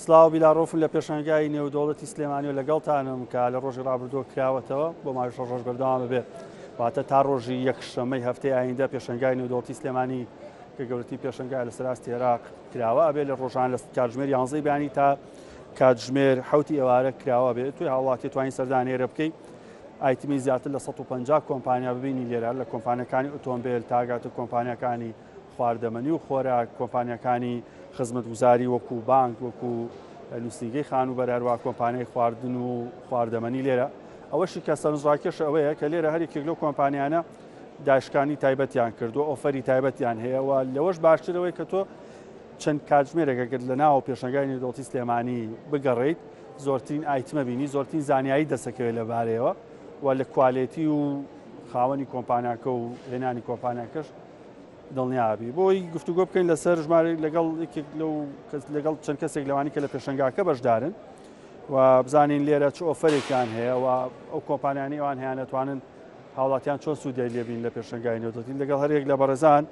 سڵاو بیلاڕۆفم لە پێشانگای نێودەوڵەتی سلێمانی و لەگەڵتانم کە لە ڕۆژی ڕابردووە کراوەتەوە بۆ ماوەی شەش ڕۆژ بەردەوام بێت واتە تا ڕۆژی یەکشەممەی هەفتەی ئایندە پێشانگای نێودەوڵەتی سلێمانی کە گەورەترین پێشانگای لەسەر ئاستی عێراق کراوە ئەبێت لە ڕۆژان لە کاتژمێر یانزەی بەیانی تا کاتژمێر حوتی ئێوارە کراوە بێت توی هاوڵاتی توانین سەردان ئێرە بکەیت ئایتمی زیاتر لە 150 کۆمپانیا ببینی لێرە لە کۆمپانیەکانی ئۆتۆمبیل تاگاتە کۆمپانیەکانی خواردەمەنی و خۆراک، کۆمپانیاکانی خزمەتگوزاری وەکو بانک، وەکو نووسینگەی خانووبەرە، هەروەها کۆمپانیای خواردن و خواردەمەنی لێرە. ئەوەشی کە سەرنجڕاکێشە ئەوەیە کە لێرە هەر یەکێک لەو کۆمپانیانە داشکانی تایبەتیان کردووە، ئۆفەری تایبەتیان هەیە و لەوەش باشتر ئەوەی کە تۆ چەند کاتژمێرێک ئەگەر لە ناو پێشانگای نێودەوڵەتی سلێمانی بگەڕێیت زۆرترین item ە بینی، زۆرترین زانیاری دەستەکەوێت لەبارەیەوە و لە quality و خاوەنی کۆمپانیاکە و هێنانی کۆمپانیاکەش دڵنیابی بۆی گفتوگۆ بکەین لەسەر ژمارە لەگەڵ یەکێک لەو کەس لەگەڵ چەند کەسێک لەوانی کە لە پێشنگاکە بەشدارن و بزانین لێرە چ offer ێکیان هەیە و ئەو کۆمپانیانی ئەوان هەیان دەتوانن هاوڵاتیان چۆن سوودیای لێبین لە پێشنگای نێودەوڵەتی لەگەڵ هەرێک لە بەڕێزان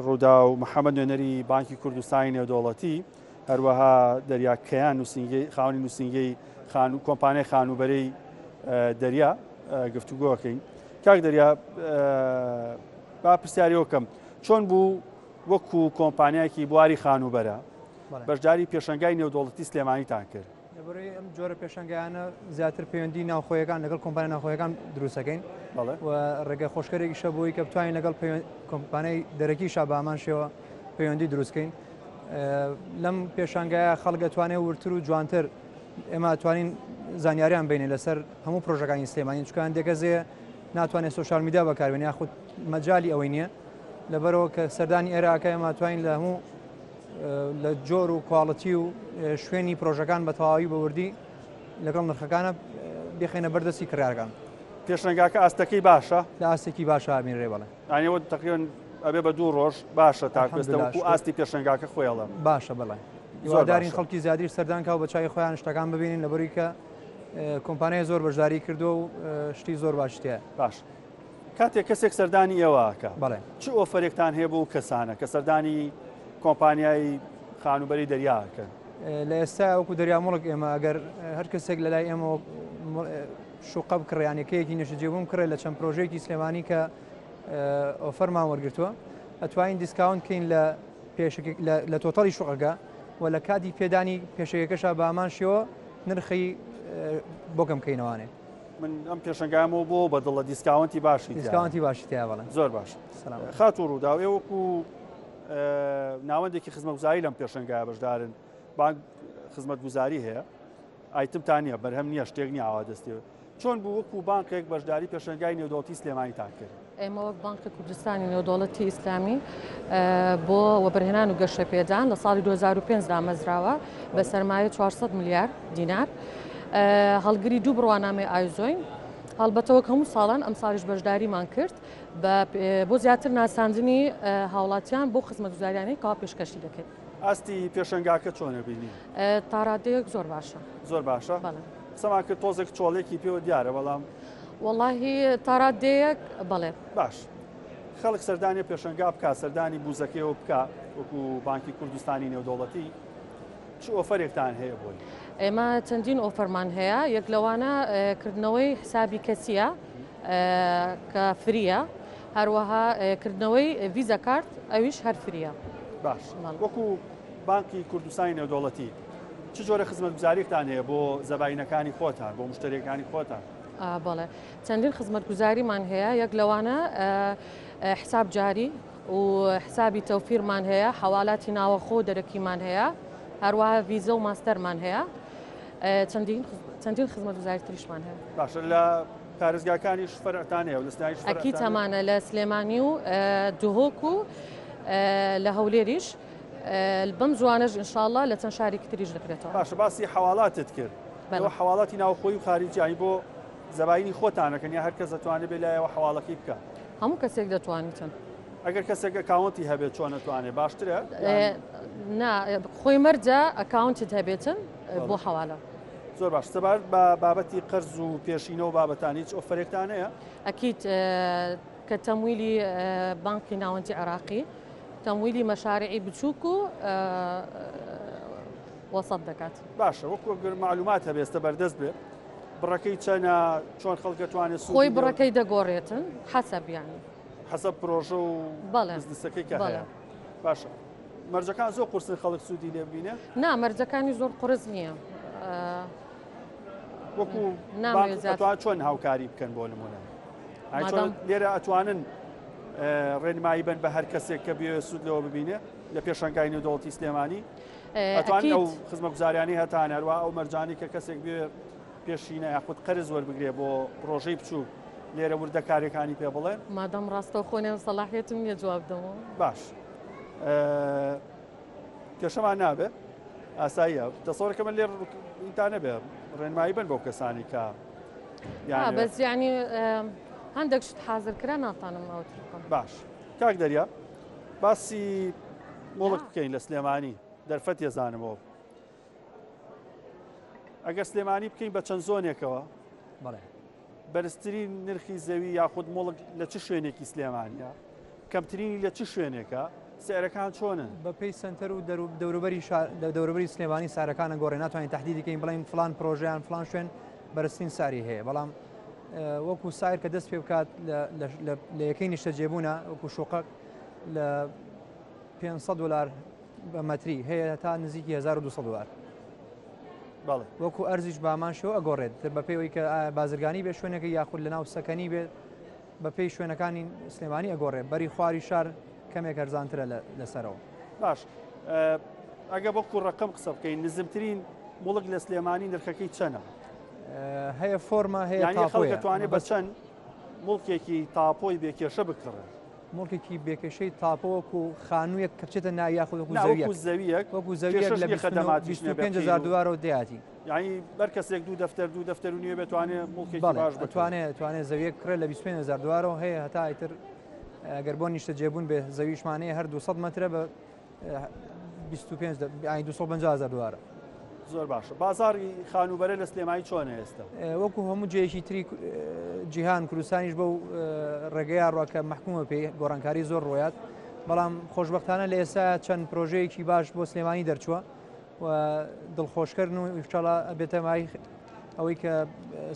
ڕوودا و محەممەد نوێنەری بانکی کوردستانی نێودەوڵەتی هەروەها دەریا کەیان نووسینگەی خاوەنی نووسینگەی خانوو کۆمپانیای خانووبەرەی دەریا گفتوگۆکەین کاک دەریا با پرسیاری وەکەم چۆن بوو وەکو کۆمپانیایەکی بواری خانووبەرە بەشداری پێشەنگای نێودەوڵەتی سلێمانیتان کرد؟ لەبەرەی ئەم جۆرە پێشەنگایانە زیاتر پەیوەندی ناوخۆیەکان لەگەڵ کۆمپانیا ناوخۆیەکان دروستەکەین و ڕێگە خۆشکەرێکیشە بۆی کە بتوانین لەگەڵ کۆمپانیای دەرەکیشا بە هەمان شێوە پەیوەندی دروستکەین لەم پێشانگایە خەڵک ئەتوانێت وردتر و جوانتر ئێمە توانین زانیاریان بینێ لەسەر هەموو پرۆژەکانی سلێمانی چکان دێکەزێ ناتوانێت social media بەکاربێنێ یاخود مەجالی ئەوەی نییە لەبەرەوە کە سەردانی ئێراکە ئێمە توانین لە هەموو لە جۆر و quality و شوێنی پرۆژەکان بە تەواوی بە وردی لەگەڵ نرخەکانە بخێنە بەردەستی کڕیارەکان. پێشەنگاکە ئاستەکەی باشە؟ لە ئاستێکی باشە بینرێ بەڵێ. یانی ئەوە تەقریبەن ئەبێ بە دوو ڕۆژ باشە تا ئێستا وەکو ئاستی پێشەنگاکە خۆی ئەڵێم. باشە بەڵێ. هیوادارین خەڵکی زیاتریش سەردان کا و بە چاوی خۆیان شتەکان ببینن لەبەروی کە کۆمپانیای زۆر بەشداری کردووە و شتی زۆر باشی تیایە. باش کاتێک کەسێک سەردانی ئێوە ئەکا بەڵێ. چ offer ێکتان هەیە بۆ ئەو کەسانە کە سەردانی کۆمپانیای خانووبەرەی دەریا ئەکەن؟ لە ئێستا وەکو دەریا موڵک ئێمە ئەگەر هەر کەسێک لە لای ئێمە شوقە بکڕێ یان یەکەیەکی نیشتەجێبوون بکڕێ لە چەند پرۆژەیەکی سلێمانی کە offer مان وەرگرتووە ئەتوانین discount کەین لە پێشەکی لە total ی شوقەکە و لە کاتی پێدانی پێشەکەکەشا بە هەمان شێوە نرخی بۆ کەم کەینەوانێ. من ئەم پێشەنگامەوە بۆ بە دڵە discount ی باشی discount ی باشی تیا بەڵێ زۆر باش خاتوو ڕووداو ئێوە وەکو ناوەندێکی خزمەتگوزاری لەم پێشەنگایە بەشدارن بانک خزمەتگوزاری هەیە ئایتمتان نییە بەرهەم نییە شتێک نییە ئاوا دەستێ چۆن بوو وەکو بانقێک بەشداری پێشەنگای نێودەوڵەتی سلێمانیتان کرد؟ ئێمە وەک بانقی کوردستانی نێودەوڵەتی ئیسلامی بۆ وەبەرهێنان و گەشەپێدان لە ساڵی 2005 دامەزراوە بە سەرمایە 400 ملیار دینار هەڵگری دوو بڕوانامەی ئایزۆین هەڵبەتە وەک هەموو ساڵان ئەم ساڵیش بەشداریمان کرد بۆ زیاتر ناساندنی هاوڵاتیان بۆ خزمەتگوزاریانەی کەوا پێشکەشی دەکەین. ئاستی پێشەنگاکە چۆنە بینی؟ تاڕادەیەک زۆر باشە. زۆر باشە؟ بەڵێ. قسەمان کرد تۆزێک چۆڵێکی پێوە دیارە بەڵام. وەڵاهی تاڕادەیەک بەڵێ. باش خەڵک سەردانی پێشەنگا بکا سەردانی بوزەکەیەوە بکا وەکو بانکی کوردستانی نێودەوڵەتی چ offer ێکتان هەیە بۆی؟ ئێمە چەندین offer مان هەیە یەک لەوانە کردنەوەی حسابی کەسیە کە free یە هەروەها کردنەوەی ڤیزا کارت ئەویش هەر free یە. باش وەکو بانکی کوردستانی نێودەوڵەتی چ جۆرە خزمەتگوزاریەکتان هەیە بۆ زەباینەکانی خۆتان بۆ مشتەریەکانی خۆتان؟ بەڵێ چەندین خزمەتگوزاریمان هەیە یەک لەوانە حساب جاری و حسابی تەوفیرمان هەیە حەوالاتی ناوەخۆ و دەرەکیمان هەیە هەروەها ڤیزە و ماستەرمان هەیە چەندین چەندین خزمەتگوزاری تریشمان هەیە. باشە لە پارێزگاکانیش فەرعتان هەیە و لە سلێمانیش فەرعتان ئەکید هەمانە لە سلێمانی و دهۆک و لە هەولێریش بەم زوانەش ئینشاءاللە لە چەند شارێکی تریش دەکرێتەوە. باشە باسی حەواڵاتت کرد ئێوە حەواڵاتی ناوخۆی و خاریجی یانی بۆ زەباینی خۆتانەکەن یا هەر کەس دەتوانێت بێ لایەوە حەواڵەکەی بکات؟ هەموو کەسێک دەتوانیتن. ئەگەر کەسێک account ی هەبێت چۆن ئەتوانێت باشترە؟ نا خۆی مەرجە account ت هەبێتن بۆ حەواڵە. زۆر باش سەبارەت بە بابەتی قەرز و پێشینە و بابەتان هیچ offer ێکتان هەیە؟ ئەکید کە تەمویلی بانقی ناوەندی عێراقی تەمویلی مەشارعی بچووک و. وەسەت دەکات. باشە وەکو ئەگەر مەعلومات هەبێ ئێستا بەردەست بێ بڕەکەی چەنە چۆن خەڵک ئەتوانێ سوودی خۆی لێ بڕەکەی دەگۆڕێتن حەسەب یانی. حەسەب پرۆژە و بەڵێ بزنسەکەی کە بەڵێ. هەیە. باشە مەرجەکان زۆر قورسن خەڵک سوودی لێ ببینێ؟ نا مەرجەکانی زۆر قورس نییە. وەکو نامەوێ بانک زیاتر. ئەتوان چۆن هاوکاری بکەن بۆ نمونە؟ ئای چۆن مادام لێرە ئەتوانن ڕێنمایی بن بە هەر کەسێک کە بێ سوود لەوە ببینێ لە پێشانگای نێودەوڵەتی سلێمانی ئەتوانن ئەو خزمەتگوزاریانەی هەتان هەروە ئەو مەرجانی کە کەسێک بێ پێشینە یاخود قەرز وەربگرێ بۆ پرۆژەی بچووک لێرە وردەکاریەکانی پێ بڵێن. مادام ڕاستەوخۆ نێم سەلاحیەتم نییە جواب بدەمەوە. باش کێشەمان نابێ ئاساییە دەسەوەرەکە من لێ تا نەبێ ڕێنمایی بن بۆ کەسانی کە بەس یعنی هەندێک شت حاضر کرا ناتانم ئەوتر بکەم. باش کاک دەریا باسی مۆڵک بکەین لە سلێمانی دەرفەت یەزانمەوە ئەگەر سلێمانی بکەین بە چەند زۆنێکەوە بەڵێ بەرزترین نرخی زەوی یاخود موڵک لە چ شوێنێکی سلێمانیە؟ کەمترینی لە چ شوێنێکە؟ سعرەکان چۆنن؟ بە پێی سەنتەر و دەوروبەری شار دەوروبەری سلێمانی سعرەکان ئەگۆڕێ ناتوانین تەحدیدی کەین بڵێین فڵان پرۆژە یان فڵان شوێن بەرزترین سعری هەیە بەڵام وەکو سعر کە دەست پێ بکات لە یەکەی نیشتەجێبوونە وەکو شوقەق لە 500 دلار بە مەتری هەیە تا نزیکی 1200 دلار. بەڵێ. وەکو ئەرزیش بەهەمان شێوە ئەگۆڕێت بەپێی ئەوەی کە ئایا بازرگانی بێت شوێنەکە یاخود لەناو سەکەنی بێت بەپێی شوێنەکانی سلێمانی ئەگۆڕێت بەری خواری شار کەمێک هەرزانترە لەسەرەوە. باش ئەگە وەکو ڕەقەم قسە بکەین نزمترین موڵک لە سلێمانی نرخەکەی چەنە؟ هەیە فۆرمە هەیە یانی خەڵک تاپۆیە ئەتوانێت بە چەند موڵکێکی تاپۆی بێ کێشە بکڕێت؟ موڵکێکی بێکێشەی تاپۆ وەکو خانوویەک کە بچێتە ناوی یاخود وەکو نا، زەویەک. وەکو زەویەک، وەکو زەویەک کێشەش لە نییە خەدەماتیش بیست و نەبێ پێنج هەزار قیر و دلارەوە دەیاتی. یعنی بەر کەسێک دوو دەفتەر دوو دەفتەر و نیوە بێتوانێ موڵکێکی بەڵێ، باش بکڕێ. ئەتوانێ زەویەک بکڕێ لە 25 هەزار دلارەوە هەیە هەتا ئیتر ئەگەر بۆ نیشتەجێبوون بێ زەویشمان هەیە هەر 200 مەترە بە 25 یعنی 250 هەزار دلارە. زۆر باشە. بازاڕی خانووبەرە لە سلێمانی چۆنە ئێستا؟ وەکو هەموو جێیەکی تری جیهان کوردستانیش بەو ڕێگەیە ڕوە کە مەحکومە پێی گۆڕانکاری زۆر ڕۆیات، بەڵام خۆشبەختانە لە ئێستا چەند پرۆژەیەکی باش بۆ سلێمانی دەرچووە و دڵخۆشکردن و ئینشاڵڵا ئەبێتە مای ئەوەی کە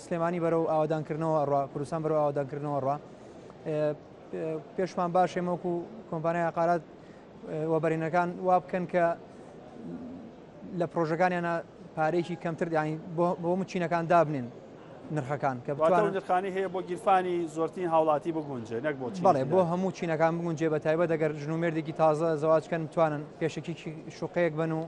سلێمانی بەرەو ئاوادانکردنەوە ئەڕوا، کوردستان بەرەو ئاوادانکردنەوە ئەڕوا. پێشمان باش ئێمە وەکو کۆمپانیای عقارات وەبەرهێنەکان وا بکەن کە لە پرۆژەکانیانە پارەیەکی کەمتر یانی بۆ هەموو چینەکان دابنێن نرخەکان کە واتە ئەو بتوانن نرخانەی هەیە بۆ گیرفانی زۆرترین هاوڵاتی بگونجێ نەک بۆ چینی بەڵێ بۆ دیار. هەموو چینەکان بگونجێ بە تایبەت ئەگەر ژن و مێردێکی تازە زەواج کەن بتوانن پێشەکی شوقەیەک بن و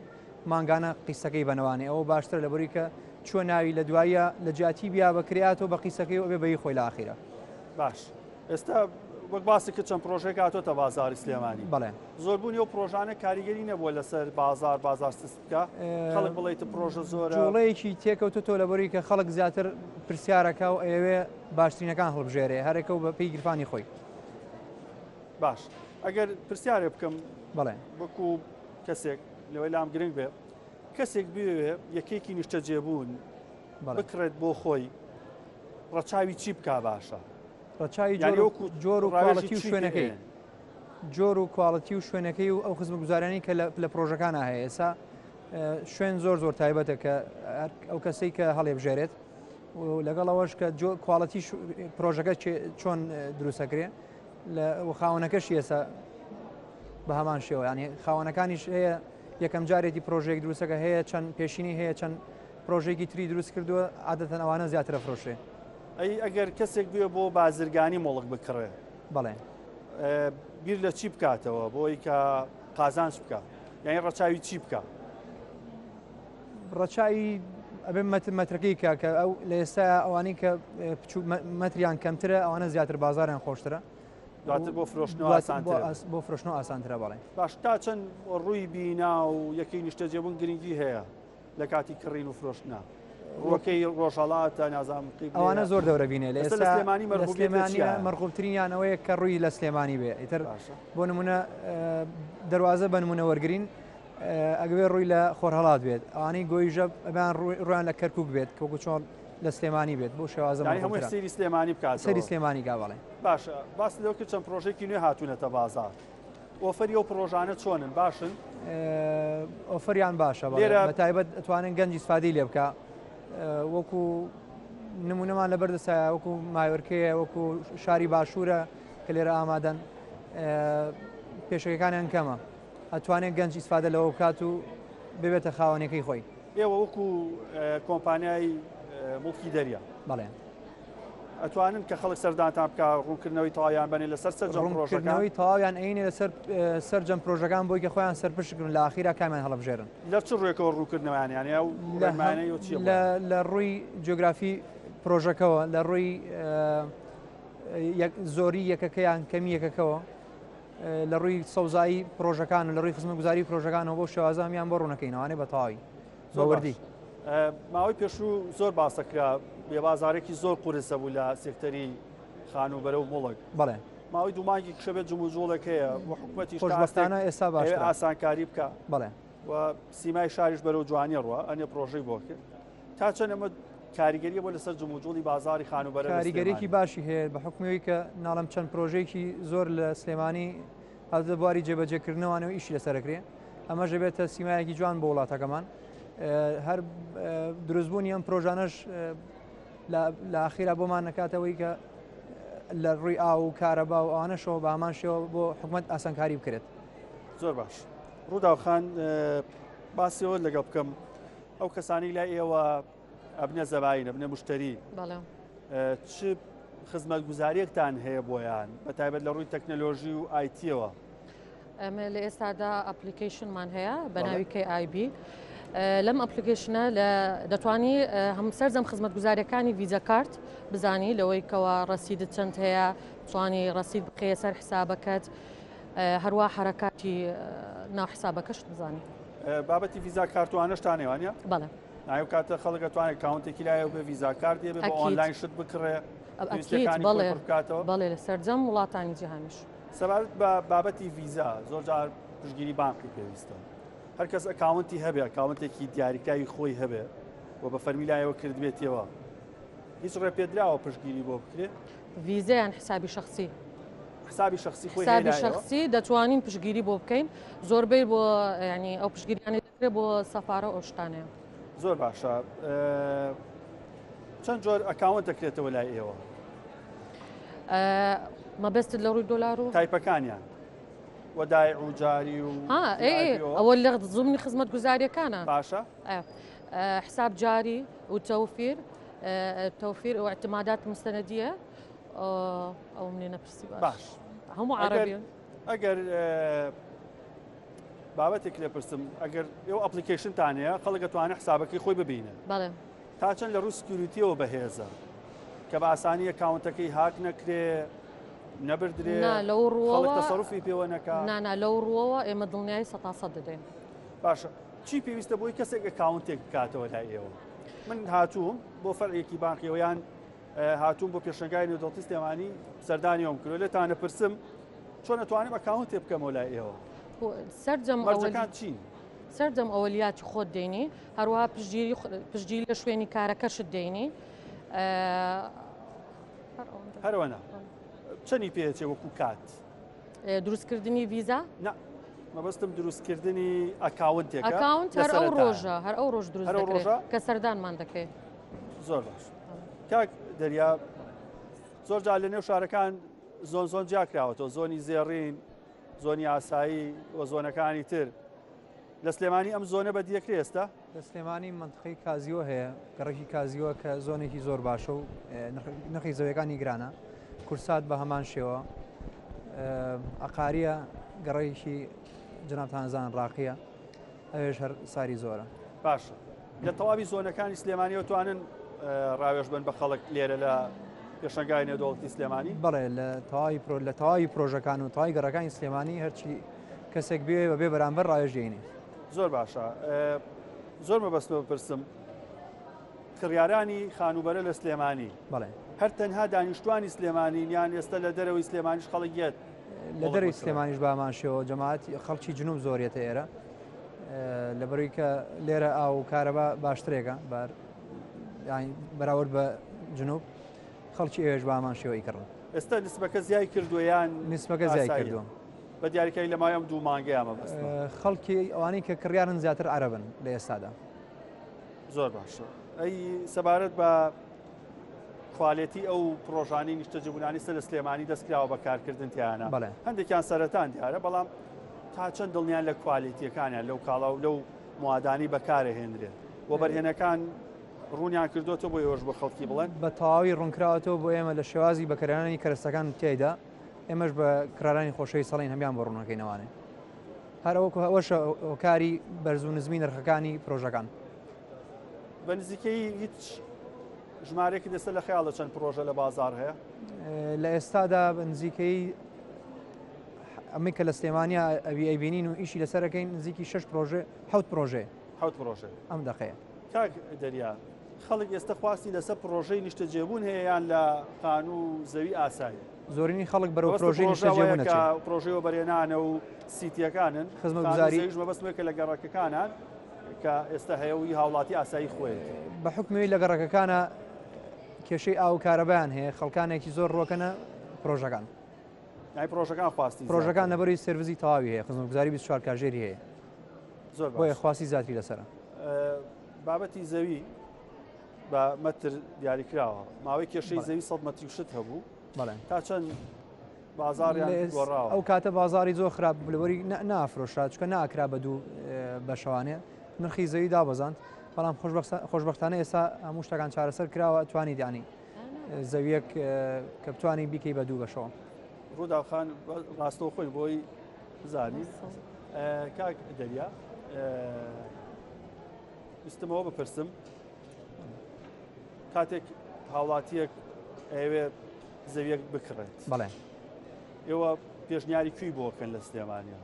مانگانە قیستەکەی بەنەوانێ ئەوە باشترە لە بەروی کە چووە ناوی لە دواییە لە جیاتی بیا بە کرێاتەوە بە قیستەکەی و ئەبێ بەی خۆی لە ئاخیرە. باش ئێستا وەک باسی کرد چەند پرۆژەیەک هاتۆتە بازاری سلێمانی. بەڵێ. زۆربوونی ئەو پرۆژانە کاریگەری نەبووە لەسەر بازار، بازار سست بکە، خەڵک بڵێیت پرۆژە زۆرە. جوڵەیەکی تێکەوتۆتەوە لەبەروی کە خەڵک زیاتر پرسیارەکە و ئەیەوێ باشترینەکان هەڵبژێرێ هەرێکە و بە پێی گیرفانی خۆی. باش ئەگەر پرسیارێ بکەم بەڵێ. وەکو کەسێک لەوەی لام گرنگ بێ کەسێک بوێ یەکێکی نیشتەجێبوون بکڕێت بۆ خۆی ڕەچاوی چی بکا باشە؟ ڕەچاوی جۆر و کواڵەتی و شوێنەکەی. جۆر و کواڵەتی و شوێنەکەی و ئەو خزمەتگوزاریانەی کە لە پرۆژەکانە هەیە. ئێستا شوێن زۆر زۆر تایبەتە کە ئەو کەسەی کە هەڵێبژێرێت و لەگەڵ ئەوەش کە کواڵەتی پرۆژەکە چۆن دروستەکرێ و خاوەنەکەشی ئێستا بە هەمان شێوە، یعنی خاوەنەکانیش هەیە یەکەم جارێتی پرۆژەیەک دروستەکە هەیە چەند پێشینی هەیە چەند پرۆژێکی تری دروست کردووە، عادەتەن ئەوانە زیاترە فرۆشێ. ئەی ئەگەر کەسێک بوێ بۆ بازرگانی مۆڵک بکڕێ؟ بەڵێ. بیر لە چی بکاتەوە بۆی کە قازانج بکە، یعنی ڕەچاوی چی بکە؟ ڕەچاوی ئەبێ مەترەکەی کە کە ئەو لە ئێستا ئەوانەی کە بچوو مەتریان کەمترە ئەوانە زیاتر بازاریان خۆشترە. دواتر بۆ فرۆشتنەوە ئاسانترە. بۆ فرۆشتنەوە ئاسانترە بەڵێ. باش تا چەند ڕووی بینا و یەکەی نیشتەجێبوون گرنگی هەیە لە کاتی کڕین و فرۆشتنە؟ ڕووەکەی ڕۆژهەڵاتە نازانم قیبلەیە. ئەوانە زۆر دەورە بینێ. لە ئێستا لە ئێستا سلێمانی لە مەرغوبیەت لە سلێمانی چیایە؟ مەرغوبترینیان ئەوەیە کە ڕووی لە سلێمانی بێ. ئیتر باشە. بۆ نمونە دەروازە بە نمونە وەرگین ئەگەوێ ڕووی لە خۆرهەڵات بێت، ئەوانەی گۆیژە ئەبیان ڕوویان لە کەرکوک بێت کە وەکو چۆن لە سلێمانی بێت بۆ شێوازە یعنی هەمووی مەرغوبترە. سەیری سلێمانی بکاتەوە. سەیری سلێمانی کا بەڵێ. باشە باس لەوە کرد چەند پرۆژەیەکی نوێ هاتوونەتە بازاڕ. offer ی ئەو پڕۆژانە چۆنن باشن؟ offer یان باشە لێرە بە تایبەت ئەتوانن گەنج ئیسفادەی لێ بکا وەکو نمونەمان لەبەر دەسایە وەکو مایۆرکەیە وەکو شاری باشوورە کە لێرە ئامادەن پێشەکەکانیان کەمە ئەتوانێت گەنج ئیسفادە لەوە بکات و ببێتە خاوەنەکەی خۆی. ئێوە وەکو کۆمپانیای موڵکی دەریا بەڵێ ئەتوانن کە خەڵک سەردانتان بکا ڕوونکردنەوەی تەواویان بەنێ لەسەر سەرجەم پرۆژەکان؟ ڕوونکردنەوەی تەواویان ئەینێ لەسەر سەرجەم پرۆژەکان بۆی کە خۆیان سەرپشک بن لە ئاخیرا کامیان هەڵبژێرن. لە چ ڕووێکەوە ڕوونکردنەوەیان یانە ئەو ڕێنمایانەی و چییە بۆیان؟ لە ڕووی جیۆگرافی پرۆژەکەوە لە ڕووی زۆری یەکەکەیان کەمی یەکەکەوە لە ڕووی سەوزایی پرۆژەکان و لە ڕووی خزمەتگوزاری پرۆژەکانەوە بەو شێوازە هەمیان بۆ ڕوونەکەینەوانێ بە تەواوی. زۆر وردی. ماوەی پێشوو زۆر باسەکرا بێبازارێکی زۆر قورسە بوو لە سێکتەری خانووبەرە و موڵک. بەڵێ. ماوەی دوو مانگی کشە بێت جموجوڵێک هەیە و حکومەتیش خۆشبەختانە ئێستا باشترە. ئاسانکاری بکە. بەڵێ. و سیمای شاریش بەرەو جوانی ڕوە ئەنێ پرۆژەی بۆ کرد. تا چەند ئەمە کاریگەریە بۆ لەسەر جموجوڵی بازاری خانووبەرە لە کاریگەریەکی سلێمانی؟ باشی هەیە بە حوکمی کە ناڵم چەند پرۆژەیەکی زۆر لە سلێمانی هاتووتە بواری جێبەجێکردنەوانەوە ئیشی لەسەر ئەکرێ ئەمەش دەبێتە سیمایەکی جوان بۆ وڵاتەکەمان هەر دروستبوونی ئەم پرۆژانەش لە ئاخیرا بۆمان نەکاتەوەی کە لە ڕووی ئاو و کارەبا و ئەوانەشەوە بە هەمان شێوە بۆ حکومەت ئاسانکاری بکرێت. زۆر باش ڕووداو خان باسی ئەوە لەگەڵ بکەم ئەو کەسانی لای ئێوە ئەبنە زەباین ئەبنە مشتری چ خزمەتگوزاریەکتان هەیە بۆیان بە تایبەت لە ڕووی تەکنەلۆژی و IT یەوە؟ ئەمە لە ئێستادا application مان هەیە بە ناوی KIB. لەم application ە لە دەتوانی هەم سەرجەم خزمەتگوزاریەکانی ڤیزا کارت بزانی لەوەی کەوا ڕەسیدت چەند هەیە توانی ڕەسید بخەیە سەر حسابەکەت هەروە حرەکاتی ناو حسابەکەشت بزانی. بابەتی ڤیزا کارتوانەشتان هەیە وانە؟ بەڵێ. ئەو کاتە خەڵک ئەتوانێت account ێکی لایە بێ ڤیزا کارت بێ بە ئۆنلاین شت بکڕێ ئەکید بەڵێ بەڵێ لە سەرجەم وڵاتانی جیهانیش. سەبارەت بە بابەتی ڤیزا زۆر جار پشتگیری بانقی پێویستە هەر کەس account ی هەبێ account ێکی دیاریکراوی خۆی هەبێ و بە فەرمی لایەوە کردبێتیەوە هیچ ڕێپێدراوە پشتگیری بۆ بکرێ؟ ڤیزا یان حسابی شخصی؟ حسابی شخصی خۆی حسابی شخصی دەتوانین پشتگیری بۆ بکەین زۆربەی بۆ ینی ئەو پشتگیریانی دەکرێت بۆ سەفارە و ئەو شتانەیە. زۆر باشە چەند جۆر account دەکرێتەوە لای ئێوە؟ مەبەستت لە ڕووی دۆلار و type ەکانیان وەدایع و جاری و ئەوە لە زومنی خزمەت گوزاریەکانە باشە حساب جاری و تەوفیر تەوفیر و اعتمادات مستندیە ئەو منێ نەپرسی باش هەموو عربیون ئەگەر بابەتێک لێ پرسم ئەگەر ئێوە application تان هەیە خەڵک ئەتوانێت حسابەکەی خۆی ببینن بەڵێ تا چەند لە ڕووی security یەوە بەهێزە کە بە ئاسانی account ەکەی هاک نەکرێ نەبردرێ نا لەو ڕووەوە خەڵک تەسەروفی پێوە نەکا نا نا لەو ڕووەوە ئێمە دڵنیایی سەتا سەد دەدەین. باشە چی پێویستە بۆی کەسێک account ێک بکاتەوە لای ئێوە من هاتووم بۆ فەرعێکی بانقیەوە یان هاتووم بۆ پێشەنگای نێودەوڵەتی سلێمانی سەردانی ئەوم کردووە لێتانە پرسم چۆن ئەتوانم account ێ بکەمەوە لای ئێوە سەرجەم مەرجەکان چین؟ سەرجەم ئەوەلیاتی خۆت دێنی هەروەها پشتگیری پشتگیری لە شوێنی کارەکەشت دێنی هەروەنا چەنی پێچێ وەکو کات دروستکردنی ڤیزا نا مەبەستم دروستکردنی account ێکە account هەر ئەو ڕۆژە هەر ئەو ڕۆژ دروست ڕۆژە کە سەردانمان دەکەی زۆر باش کاک دەریا زۆر جار لە نێو شارەکان zone zone جیاکراوەتەوە zone ی زێڕین zone ی ئاسایی و zone ەکانی تر لە سلێمانی ئەم zone ە بەدیەکرێ ئێستا؟ لە سلێمانی مەنتقەی کازیوە هەیە، گەڕەکی کازیوە کە zone ێکی زۆر باشە و نرخی زەویەکانی گرانە، کورسات بە هەمان شێوە، عەقاریە گەڕەکێکی جەنابتان ئەزانن ڕاقیە، ئەوێش هەر ساری زۆرە. باشە لە تەواوی zone ەکانی سلێمانیەوە توانن ڕاوێژ بن بە خەڵک لێرە لە پێشەنگای نێودەوڵەتی سلێمانی؟ بەڵێ لە تەواوی پرۆ لە تەواوی پرۆژەکان و تەواوی گەڕەکانی سلێمانی هەرچی کەسێک بێ بە بێ بەرامبەر ڕاوێژ دێنێ. زۆر باشە زۆر مەبەستمە بپرسم کڕیارانی خانووبەرە لە سلێمانی بەڵێ هەر تەنها دانیشتوانی سلێمانین یان ئێستا لە دەرەوەی سلێمانیش خەڵک یەت؟ لە دەرەوەی سلێمانیش بامان شێوە جەماعەت خەڵکی جنوب زۆریەتە ئێرە لەبەروی کە لێرە ئاو و کارەبا باشترێکە بار بەراورد بە جنوب خەڵکی ئێوێش بامان شێوە ئیکڕن. ئێستا نسبەکە زیای کردووە یان نسبەکە زیای کردووە. بە دیاریکراوی لە ماوەی ئەم دوو مانگەیە مەبەستمە. خەڵکی ئەوانەی کە کڕیارن زیاتر عەرەبن لە ئێستادا. زۆر باشە. ئەی سەبارەت بە کوالێتی ئەو پرۆژانەی نیشتەجێبوونانی سەر لە سلێمانی دەست کراوە بە کارکردن تیانە هەندێکیان سەرەتان دیارە بەڵام تا چەند دڵنیان لە کوالێتیەکانیان لەو کاڵا و لەو موادانی بەکارەهێنرێت وەبەرهێنەکان ڕوونیان کردوێتەوە بۆ ئێوەش بۆ خەڵکی بڵێن؟ بە تەواوی ڕوونکراوەتەوە بۆ ئێمە لە شێوازی بەکارهێنانی کەرەستەکان تیایدا ئێمەش بە کڕارانی خۆشەویست هەڵین هەمیان بۆ ڕوونەکەینەوانێ هەر ئەوەکو ئەوەشە هۆکاری بەرز و نزمی نرخەکانی پرۆژەکان. بە نزیکەی هیچ ژمارەیەکی دەستە لە خەیاڵە چەند پرۆژە لە بازار هەیە؟ لە ئێستادا بە نزیکەی ئەمەی کە لە سلێمانیا ئەوی ئەیبینین و ئیشی لەسەرەکەین نزیکی شش پرۆژێ حوت پرۆژێ حوت پرۆژێ ئەم دەقەیە. کاک دەریا خەڵک ئێستا خواستی لەسەر پرۆژەی نیشتەجێبوون هەیە یان لە خانوو و زەوی ئاسایی؟ زۆرینەی خەڵک بەرەو پرۆژەی نیشتەجێبوون ئەچێت. پرۆژەی وەبەرهێنانە و سیتیەکانن، خزمەتگوزاری زەویش مەبەستمە کە لە گەڕەکەکانان کە ئێستا هەیە و هاوڵاتی ئاسایی خۆیەتی. بە حوکمی لە گەڕەکەکانە کێشەی ئاو و کارەبایان هەیە، خەڵکانێکی زۆر ڕووەکەنە پرۆژەکان. یانی پرۆژەکان خواستی پرۆژەکان لەبەری سێرڤزی تەواوی هەیە، خزمەتگوزاری 24 کاژێری هەیە. زۆر بۆیە خواستی زیاتری لەسەرە. بابەتی زەوی بە مەتر دیاریکراوە ماوەی کێشەی زەوی 100 مەتری و شت هەبوو تا چەند بازاڕیان گۆڕاوە ئەو کاتە بازاری زۆر خراپ لەبەری نافرۆشرا چکە ناکرا بە دوو بەشەوانێ نرخی زەوی دابەزاند بەڵام خۆشببختانە ئێستا هەموو شتەکان چارەسەر کراوە توانی دانی زەویەک کە بتانی بیکەی بە دوو بەشەوە. ڕووداوخان ڕاستەوخۆی بۆی بزانی کاک دەریا ویستمەوە بپرسم کاتێک هاوڵاتیەک ئەوێ زەویەک بکڕێت بەڵێ ئێوە پێشنیاری کوی بۆکەن لە سلێمانیا؟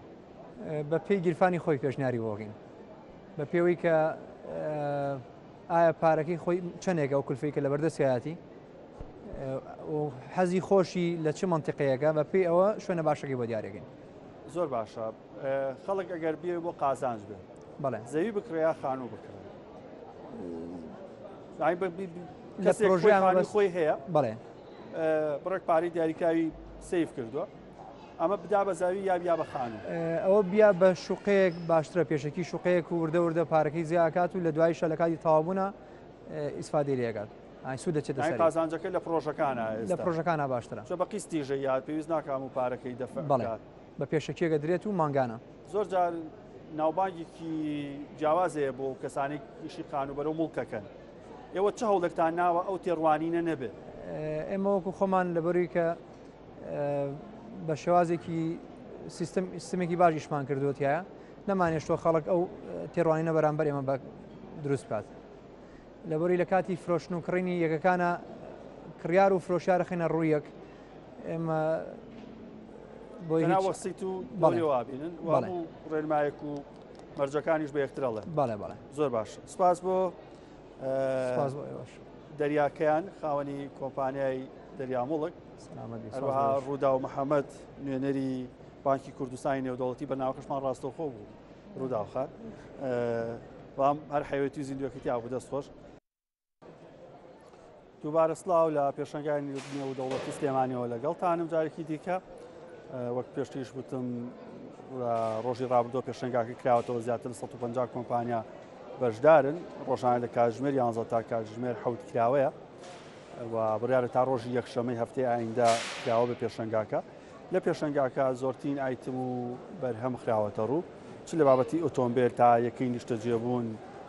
بە پێی گیرفانی خۆی پێشنیاری بۆکەین بە پێوەی کە ئایا پارەکەی خۆی چەندێک ئەو کولفەی کە لە بەردەستیایەتی حەزی خۆشی لە چ منتیقەیەکە بە پێی ئەوە شوێنە باشەکەی بۆ دیارەکەین. زۆر باشە خەڵک ئەگەر بێ بۆ قازانج بێ بەڵێ زەوی بکڕێ یا خانوو بکڕێ لە پرۆژیان خۆی هەیە بەڵێ بڕێک پارەی دیاریکراوی save کردووە ئەمە بدا بە زاوی یا بیا بە خانوو ئەوە بیا بە شوقەیەک باشترە پێشەکی شوقەیەک و وردە وردە پارەکەی زیاکات و لە دوایشە لە کاتی تەواوبوونە ئیسفادەی لێکات ئای سوود دەچێتە سەری قازانجەکە لە پرۆژەکانە لە پرۆژەکانە باشترە چۆ بە قیستیژە یا پێویست ناکام و پارەکەی دەفع بەڵێ بە پێشەکیەکە درێت و مانگانە. زۆر جار ناوبانگێکی جیاواز هەیە بۆ کەسانێک ئیشی خانووبەرە و موڵکەکەن ئێوە چ هەوڵێکتان ناوە ئەو تێڕوانینە نەبێت؟ ئێمە وەکو خۆمان لەبەروی کە بە شێوازێکی سیستم سیستمێکی باش ئیشمان کردووە تایە نەمانێشتوە خەڵک ئەو تێڕوانینە بەرامبەر ئێمە بە دروست بکات. لەبەری لە کاتی فرۆشتن و کڕینی یەکەکانە کڕیار و فرۆشیار خینە ڕوویەک ئێمە بۆی وەسیت و بەڵێوابینن و ڕێنمایەک و مەرجەکانیش بە یەکترەڵێ بەڵێ بەڵێ زۆر باش سپاس بۆ سپاس بۆ ئێوەش دەریاکەیان خاوەنی کۆمپانیای دەریاموڵک هەروەها ڕوودا و محەممەد نوێنەری بانکی کوردستانی نێودەوڵەتی بەناوەکەشمان ڕاستەوخۆ بوو ڕووداو خان بەڵام هەر حەیەتی و زیندوەکەی تیا بوو دەست خۆش. دووبارە سڵاو لە پێشەنگای نێودەوڵەتی سلێمانیەوە لەگەڵتانم جارێکی دیکە وەک پێشتریش وتم ڕۆژی ڕابردووە پێشەنگاکە کراوەتەوە زیاتر 150 کۆمپانیا بەشدارن ڕۆژانە لە کاتژمێر 11 تا کاتژمێر حەوت کراوەیە و بڕیارە تا ڕۆژی یەکشەمەی هەفتەی ئایندە کراوە بە پێشەنگاکە لە پێشەنگاکە زۆرترین ئایتم و بەرهەم خراوەتە ڕوو، چ لە بابەتی ئۆتۆمبێل تا یەکەی نیشتەجێبوون،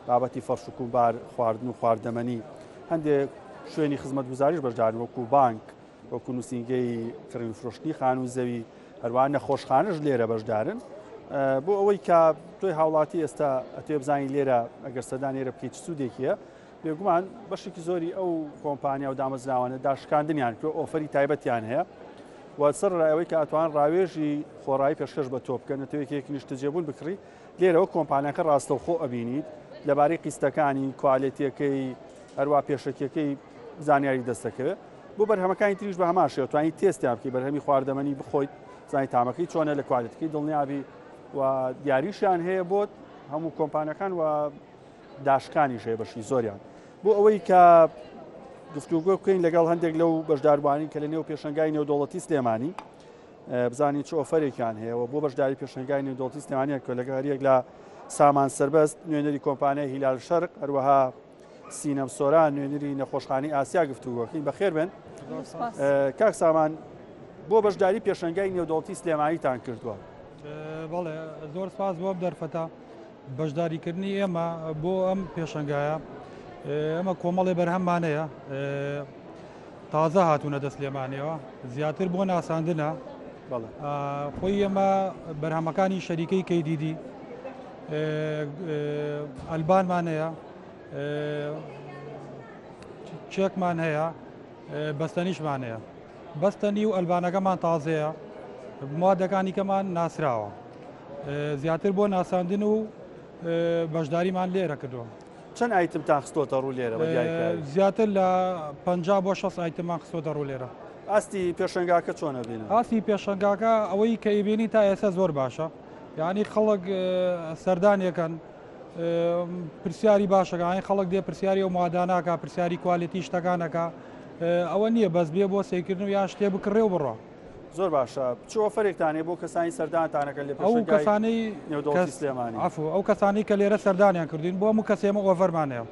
بابەتی فەرش و کومبار، خواردن و خواردەمەنی. هەندێک شوێنی خزمەتگوزاریش بەشدارن وەکو بانک، وەکو نووسینگەی کڕین و فرۆشتنی خانوو و زەوی، هەروەها نەخۆشخانەش لێرە بەشدارن. بۆ ئەوەی کە تۆی هاوڵاتی ئێستا ئەتوێ بزانی لێرە ئەگەر سەردان لێرە بکەیت چ سوودێکی هەیە، بێگومان بەشێکی زۆری ئەو کۆمپانیا و دامەزراوانە داشکاندنیان کە ئۆفەری تایبەتیان هەیە و سەر ڕایەوەی کە ئەتوان ڕاوێژی خۆڕایی پێشکەش بە تۆ بکەن نەتەوەیەک نیشتەجێبوون بکڕی لێرەوە کۆمپانیاکە ڕاستەوخۆ ئەبینیت لەبارەی قیستەکانی کوالێتیەکەی هەروە پێشەکیەکەی زانیاری دەستەکەوێت بۆ بەرهەمەکانی تریش بە هەمان شێوە توانی تێستیان بکەی بەرهەمی خواردەمەنی بخۆیت زانی تامەکەی چۆنە لە کوالێتەکەی دڵنیابی و دیاریشیان هەیە بۆت هەموو کۆمپانیەکان و داشکانیش هەیە بەشی زۆریان بۆ ئەوەی کە گفتوگۆ بکەین لەگەڵ هەندێک لەو بەشداربووانی کە لە نێو پێشەنگای نێودەوڵەتی سلێمانی بزانین چ ئۆفەرێکیان هەیە و بۆ بەشداری پێشەنگای نێودەوڵەتی سلێمانیان کە لەگەڵ هەریەک لە سامان سەربەست نوێنەری کۆمپانیای هیلال شەرق هەروەها سینەم سۆران نوێنەری نەخۆشخانەی ئاسیا گفتوگۆکەین بەخێر بێن کاک سامان بۆ بەشداری پێشەنگای نێودەوڵەتی سلێمانیتان کردووە بەڵێ زۆر سپاس بۆ دەرفەتە بەشداریکردنی ئێمە بۆ ئەم پێشەنگایە ئێمە کۆمەڵێ بەرهەممانەیە تازە هاتوونە دە سلێمانیەوە زیاتر بۆ ناساندنە خۆی ئێمە بەرهەمەکانی شەریکەی کەیدیدی ئەلبانمان هەیە چێکمان هەیە بەستەنیشمان هەیە بەستەنی و ئەلبانەکەمان تازەیە موادەکانی کەمان ناسراوە زیاتر بۆ ناساندن و بەشداریمان لێرە کردووە. چەند item تان خستۆتە ڕوو لێرە بە دیاریکراوی؟ زیاتر لە 50 بۆ 60 item مان خستۆتە ڕوو لێرە. ئاستی پێشەنگاکە چۆن ئەبینن؟ ئاستی پێشەنگاکە ئەوەی کە ئەیبینین تا ئێستا زۆر باشە یعنی خەڵک سەردانێکەن پرسیاری باشەکانی خەڵک دێ پرسیاری ئەو ماداناکە پرسیاری quality شتەکانەکە ئەوە نییە بەس بێ بۆ سەیرکردن و یان شتێ بکڕێ و بڕۆ. زۆر باشە چ offer ێکتان هەیە بۆ کەسانی سەردانتانەکەن لە پێشەنگای کەسانەی نێودەوڵەتی سلێمانی؟ عەفو ئەو کەسانەی کە لێرە سەردانیان کردوین بۆ هەموو کەس ئێمە offer مان هەیە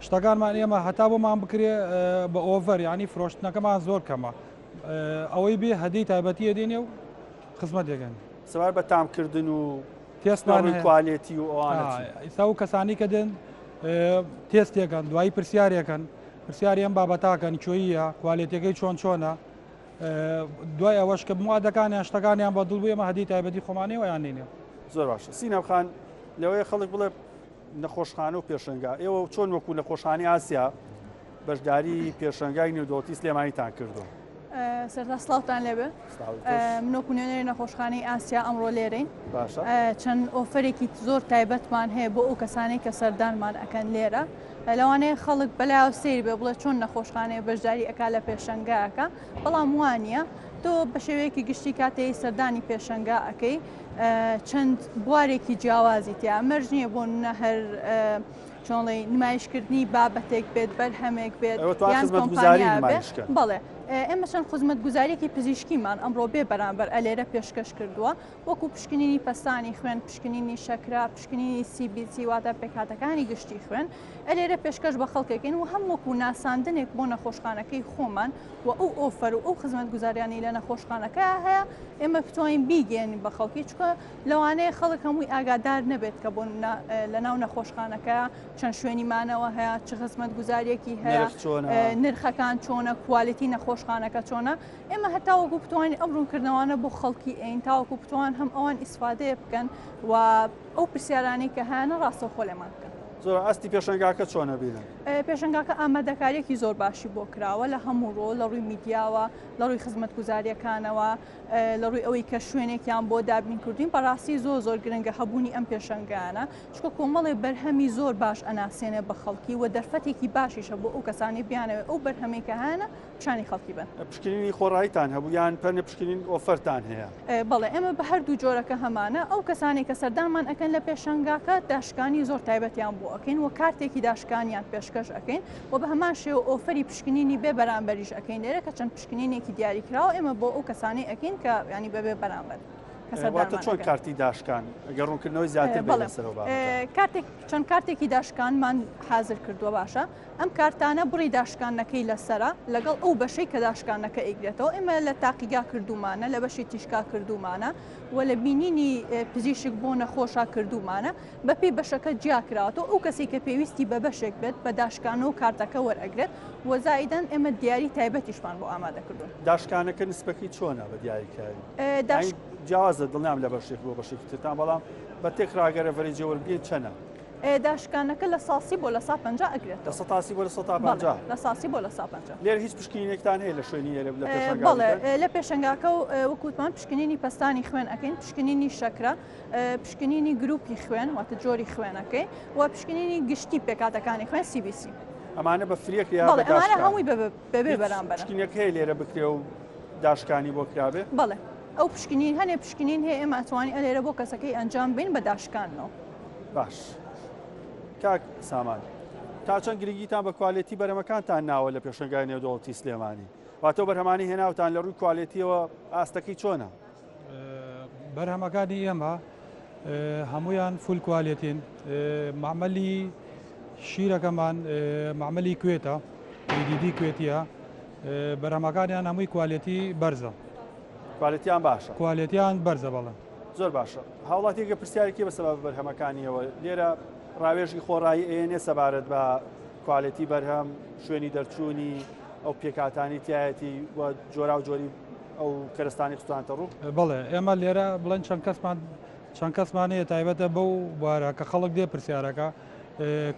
شتەکانمان ئێمە هەتا بۆمان بکرێ بە offer یعنی فرۆشتنەکەمان زۆر کەمە ئەوەی بێ هەدیەی تایبەتی ئەدێنێ و خزمەت دەکەن. سەبارەت بە تامکردن و تێستمان ڕووی quality و ئەوانە چی؟ ئیستا ئەو کەسانی کە دێن تێستێکەن دوایی پرسیارێکەن پرسیاری ئەم بابەتاکەن کوێیە quality ەکەی چۆن چۆنە دوای ئەوەش کە موادەکانیان شتەکانیان بە دڵ بوو ئێمە هەدیەی تایبەتی خۆمانەیە ویان نینێ. زۆر باشە سینەم خان لەوەیە خەڵک بڵێ نەخۆشخانە و پێشەنگا ئێوە چۆن وەکو نەخۆشخانی ئاسیا بەشداری پێشەنگای نێودەوڵەتی سلێمانیتان کردووە؟ سەرتا سڵاوتان لێبێ من وەکو نوێنەری نەخۆشخانەی ئاسیا ئەمڕۆ لێرەین چەند offer ێکی زۆر تایبەتمان هەیە بۆ ئەو کەسانەی کە سەردانمان ئەکەن لێرە لەوانەیە خەڵک بەلایەوە سەیر بێ بڵێ چۆن نەخۆشخانەیە بەشداری ئەکا لە پێشەنگاکە بەڵام وانە تۆ بە شێوەیەکی گشتی کاتێ سەردانی پێشەنگا ئەەکەی چەند بوارێکی جیاوازی تیا مەرج نییە بۆ نە هەر چۆنڵی نمایشکردنی بابەتێک بێت بەرهەمێک بێت یان کۆمپانیا بێت بەڵێ ئێمە چەند خزمەتگوزاریەکی پزیشکیمان ئەمڕۆ بێ بەرامبەر ئەلێرە پێشکەش کردووە وەکو پشکنینی پەستانی خوێن، پشکنینی شەکرە، پشکنینی CBC واتە پێکهاتەکانی گشتی خوێن ئەلێرە پێشکەش بە خەڵکێکین و هەم وەکو ناساندنێک بۆ نەخۆشخانەکەی خۆمان و ئەو offer و ئەو خزمەتگوزاریانەی لە نەخۆشخانەکە هەیە ئێمە بتوانین بیگەیەنین بە خەڵکی چونکە لەوانەیە خەڵک هەمووی ئاگادار نەبێت کە بۆ لە ناو نەخۆشخانەکە چەند شوێنی مانەوە هەیە چ خزمەتگوزاریەکی هەیە نرخەکان چۆنە quality نەخۆشخانەکە چۆنە ئێمە هەتاوەکو بتوانین ئەم ڕوونکردنەوانە بۆ خەڵکی ئەین تاوەکو بتوان هەم ئەوان ئیسفادەیە بکەن و ئەو پرسیارانەی کە هەیانە ڕاستەوخۆ لێمان بکەن. زۆر ئاستی پێشەنگاکە چۆنە بینن؟ پێشەنگاکە ئامادەکاریەکی زۆر باشی بۆ کراوە لە هەموو ڕۆ لە ڕووی میدیاوە لە ڕووی خزمەتگوزاریەکانەوە لە ڕووی ئەوەی کە شوێنێکیان بۆ دابین کردوین بەڕاستی زۆر زۆر گرنگە هەبوونی ئەم پێشەنگانە چکە کۆمەڵێ بەرهەمی زۆر باش ئەناسێنێ بە خەڵکی و دەرفەتێکی باشیشە بۆ ئەو کەسانی بیانەوێت ئەو بەرهەمەی کە هەیانە پیشانی خەڵکی بەن. پشکنینی خۆڕاییتان هەبوو یان پەنێ پشکنین offer تان هەیە؟ بەڵێ ئێمە بە هەردوو جۆرەکە هەمانە، ئەو کەسانەی کە سەردانمان ئەکەن لە پێشانگاکە داشکانی زۆر تایبەتیان بۆ ئەکەین و کارتێکی داشکانیان پێشکەش ئەکەین و بە هەمان شێوە offer ی پشکنینی بێ بەرامبەریش ئەکەین لێرە کە چەند پشکنینێکی دیاریکراوە ئێمە بۆ ئەو کەسانەی ئەکەین کە ینی بەبێ بەرامبەر کە واتە سەردانمان چۆن ئەکەن. کارتی داشکان؟ ئەگەر ڕوونکردنەوەی زیاتر بەی بەڵێ لەسەر ئەو بابەتە. کارتێک چەند کارتێکی داشکانمان حازر کردووە باشە ئەم کارتانە بڕی داشکاندنەکەی لەسەرە لەگەڵ ئەو بەشەی کە داشکاندنەکە ئەیگرێتەوە، ئێمە لە تاقیگا کردوومانە، لە بەشی تیشکا کردوومانە و لە بینینی پزیشک بۆ نەخۆشا کردوومانە، بەپێی بەشەکە جیا کراوەتەوە، ئەو کەسەی کە پێویستی بە بەشێک بێت بە داشکانەوە کارتەکە وەرئەگرێت و زائیدەن ئێمە دیاری تایبەتیشمان بۆ ئامادە کردوون. داشکانەکە نسبەکەی چۆنە بە دیاریکراوی؟ جیاوازە دڵنیام لە بەشێک بۆ بەشێکی ترتان، بەڵام بە تێکڕا گەر average ێ وەربگرین چەنە؟ داشکانەکە لە ساسی بۆ لە سا 50 ئەگرێتەوە. لە سەتا 30 بۆ لە سەتا 50. لە ساسی بۆ لە سا 50. لێرە هیچ پشکنینێکتان هەیە لە شوێنی ئێرە لە پێشەنگا؟ بەڵێ لە پێشەنگاکە و وەکو وتمان پشکنینی پەستانی خوێن ئەکەین، پشکنینی شەکرە، پشکنینی گروپی خوێن واتە جۆری خوێنەکەی و پشکنینی گشتی پێکهاتەکانی خوێن CBC. ئەمانە بە free یەک یا بەڵێ ئەمانە هەمووی بەبێ بەرامبەرە. پشکنینێک هەیە لێرە بکرێ و داشکانی بۆ کرابێ؟ بەڵێ ئەو پشکنین هەنێ پشکنین هەیە ئێمە ئەتوانین ئەلێرە بۆ کەسەکەی ئەنجام بین بە داشکانەوە. باش کاک سامان تا چەند گرنگیتان بە quality بەرەمەکانتان ناوە لە پێشەنگای نێودەوڵەتی سلێمانی واتە بەرهەمانی هێناوتان لە ڕووی quality یەوە ئاستەکەی چۆنە؟ بەرهەمەکانی ئێمە هەمویان full quality ن مەعمەلی شیرەکەمان مەعمەلی کوێتە دیدی کوێتیە بەرهەمەکانیان هەمووی quality بەرزە. quality یان باشە. quality یان بەرزە بەڵێ. زۆر باشە هاوڵاتیەکە پرسیارێکی بە سەبەب بەرهەمەکانیەوە لێرە ڕاوێژی خۆڕایی ئەیەنێ سەبارەت بە quality بەرهەم شوێنی دەرچوونی ئەو پێکاتانی تایەتی و جۆرا و جۆری ئەو کەرستانی خستوانتە ڕوو بەڵێ ئێمە لێرە بڵێن چەند کەسمان چەند کەسمان هەیە تایبەتە بەو بوارە کە خەڵک دێ پرسیارەکە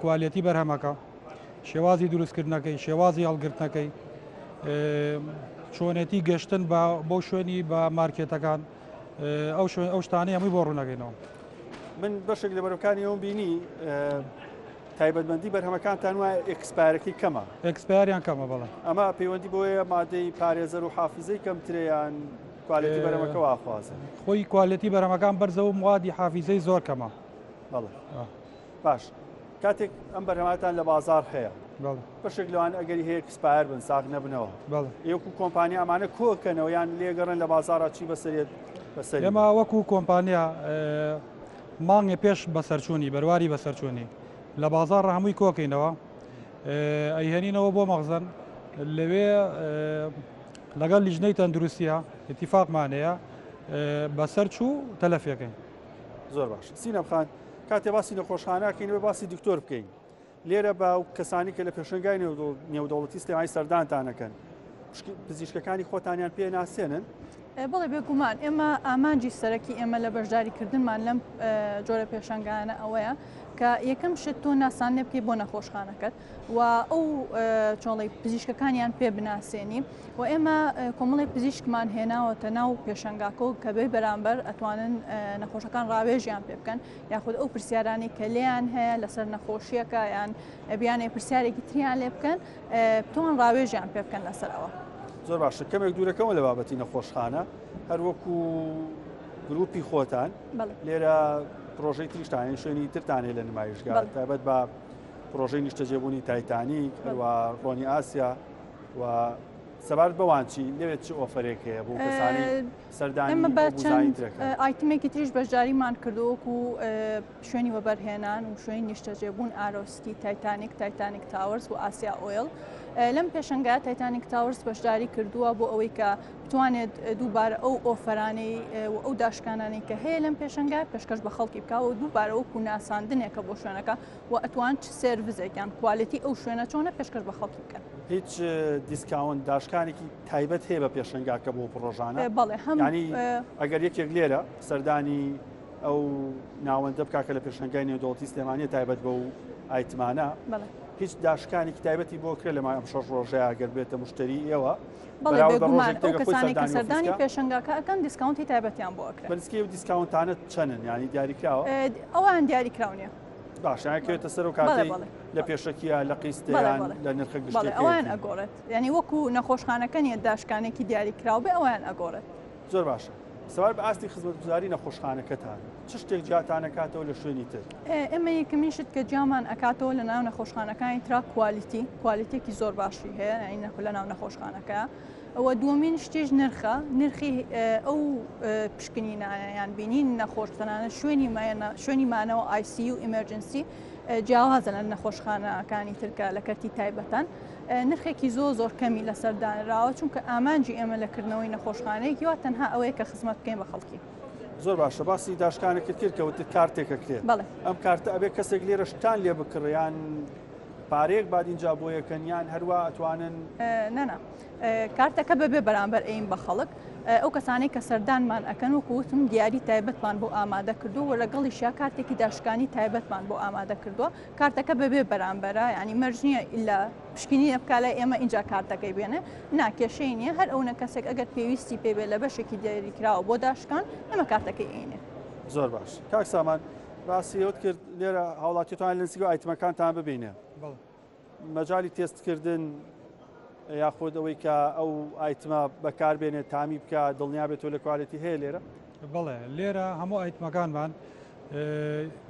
quality بەرهەمەکە شێوازی دروستکردنەکەی، شێوازی هەڵگرتنەکەی، چۆنێتی گەشتن بە بۆ شوێنی بە مارکێتەکان ئەو شوێن ئەو شتانەی هەمووی بۆ ڕوونەکەینەوە. من بەشێک لە بەرەکانی ئەوم بینی تایبەتمەندی بەرهەمەکانتان وایە expire ەکەی کەمە. expire یان کەمە بەڵێ. ئەمە پەیوەندی بۆیە مادەی پارێزەر و حافیزەی کەمترەیان quality بەرەمەکە واخوازە. خۆی quality بەرەمەکان بەرزە و موادی حافیزەی زۆر کەمە. بەڵێ. باش کاتێک ئەم بەرهەماتان لە بازاڕ هەیە بەشێک لەوان ئەگەری هەیە expire بن ساغ نەبنەوە وەکو کۆمپانیا ئەمانە کۆکەنەوە یان لێگەڕن لە بازاڕە چی بەسەرێت بەسەر ئێمە وەکو کۆمپانیا مانگێ پێش بەسەرچوونی بەرواری بەسەرچوونی لە بازاڕ هەمووی کۆکەینەوە ئەیهێنینەوە بۆ مەخزن لەوێ لەگەڵ لیژنەی تەندروستیە اتفاقمان هەیە بەسەر چوو تەلەفەکەین زۆر باش سینەم خان کاتێ باسی نەخۆشخانە ئەکەین ئەبێ باسی دکتۆر بکەین لێرە بە کەسانی کە لە پێشنگای نێودەوڵەتی سلێمانی سەردانتان ئەکەن پزیشکەکانی خۆتانیان پێ ناسێنن؟ بەڵێ بێگومان ئێمە ئامانجی سەرەکی ئێمە لە بەشداریکردنمان لەم جۆرە پێشنگانە ئەوەیە کە یەکەم شت تۆ ناسانێ بکەی بۆ نەخۆشخانەکەت و ئەو چۆڵی پزیشکەکانیان پێ بناسێنی و ئێمە کۆمەڵی پزیشکمان هێناوەتە ناو پێشەنگاکە و کە بێ بەرامبەر ئەتوانن نەخۆشەکان ڕاوێژیان پێ بکەن یاخود ئەو پرسیارانی کە لێیان هەیە لەسەر نەخۆشیەکە یان بیانێ پرسیارێکی تریان لێ بکەن بتوان ڕاوێژیان پێ بکەن لەسەر ئەوە. زۆر باشە کەمێک دوورەکەمە لە بابەتی نەخۆشخانە هەروەکو گروپی خۆتان لێرە پرۆژەی تریشتان شوێنی ترتانێ لە نمایشگا تایبەت بە پرۆژەی نیشتەجێبوونی تایتانیک هەروە ڕۆنی ئاسیا و سەبارەت بەوان چی لەوێت چ offer ێک هەیە بۆ کەسانی سەردانی ئێمە بە چەند item ێکی تریش بەشداریمان کردو وەکو شوێنی وەبەرهێنان و شوێنی نیشتەجێبوون ئارۆستی تایتانیک تایتانیک تاوەرز و ئاسیا ئۆیل لەم پێشەنگا تایتانیک تاوەرز بەشداری کردووە بۆ ئەوەی کە بتوانێت دووبارە ئەو offer انەی و ئەو داشکانانەی کە هەیە لەم پێشەنگا پێشکەش بە خەڵکی بکە و دووبارە وەکو ناساندنێکە بۆ شوێنەکە و ئەتوان چ service ێک یان quality ئەو شوێنە چۆنە پێشکەش بە خەڵکی بکەن. هیچ discount داشکانێکی تایبەت هەیە بە پێشەنگاکە بۆ پڕۆژانە؟ بەڵێ هەم یانی ئەگەر یەکێک لێرە سەردانی ئەو ناوەندە بکا کە لە پێشەنگای نێودەوڵەتی سلێمانیە تایبەت بەو item انە هیچ داشکانێکی تایبەتی بۆ کرێ لە ماوەی ئەم شەش ڕۆژەیە گەر بێتە مشتری ئێوە بەڵێ بێگومان ئەو کەسانەی کە سەردانی پێشەنگاکە ئەکەن discount ی تایبەتیان بۆ ئەکرێت. بەنسکی ئەو discount انە چەنن یانی دیاریکراوە؟ ئەوان دیاریکراو نییە. باشە ئەکەوێتە سەر و کاتەی لە پێشەکیە لە قیستیان لە نرخە گشتیەکەی ئەوان ئەگۆڕێت یعنی وەکو نەخۆشخانەکە نیە داشکانێکی دیاریکراو بێ ئەویان ئەگۆڕێت. زۆر باشە سەبارەت بە ئاستی خزمەتگوزاری نەخۆشخانەکەتان چ شتێک جیاتان ئەکاتەوە لە شوێنی تر؟ ئێمە یەکەمین شت کە جیامان ئەکاتەوە لە ناو نەخۆشخانەکانی ترا quality quality ێکی زۆر باشی هەیە یعنی لە ناو نەخۆشخانەکە و دووەمین شتیش نرخە نرخی ئەو پشکنینانە یان بینین نەخۆش تەنانەت شوێنی شوێنی مانەوە ICU emergency جیاوازە لە نەخۆشخانەکانی ترکە لە کەرتی تایبەتان نرخێکی زۆر زۆر کەمی لەسەر دانراوە چونکە ئامانجی ئێمە لە کردنەوەی نەخۆشخانەیەکی وا تەنها ئەوەیە کە خزمەت بکەین بە خەڵکی. زۆر باشە باسی داشکانێکت کرد کە وتت کارتێکە کرێت ئەم کارتە ئەبێ کەسێک لێرە شتان لێ بکڕیان پارەیەک بات ئینجا بۆ یەکەن یان هەروا ئەتوانن؟ نەنا کارتەکە بەبێ بەرامبەر ئەین بە خەڵک ئەو کەسانەی کە سەردانمان ئەکەن وەکو وتم دیاری تایبەتمان بۆ ئامادە کردووە و لەگەڵیشیا کارتێکی داشکانی تایبەتمان بۆ ئامادە کردووە کارتەکە بەبێ بەرامبەرە ینی مەرج نییە ئیلا پشکنینە بکا لای ئێمە ئینجا کارتەکەی بێنێ نا کێشەی نییە هەر ئەونە کەسێک ئەگەر پێویستی پێ بێ لە بەشێکی دیاریکراوە بۆ داشکان ئێمە کارتەکەی ئەینێ. زۆر باش کاک سامان باسی ئەوت کرد لێرە هاوڵاتی توانن لە نزیکەوە item ەکانتان ببینێ مەجای تێستکردن یاخود ئەوەی کە ئەو item ە بەکاربێنێت تامی بکە دڵنیا بێتەوە لە quality هەیە لێرە؟ بەڵێ لێرە هەموو item ەکانمان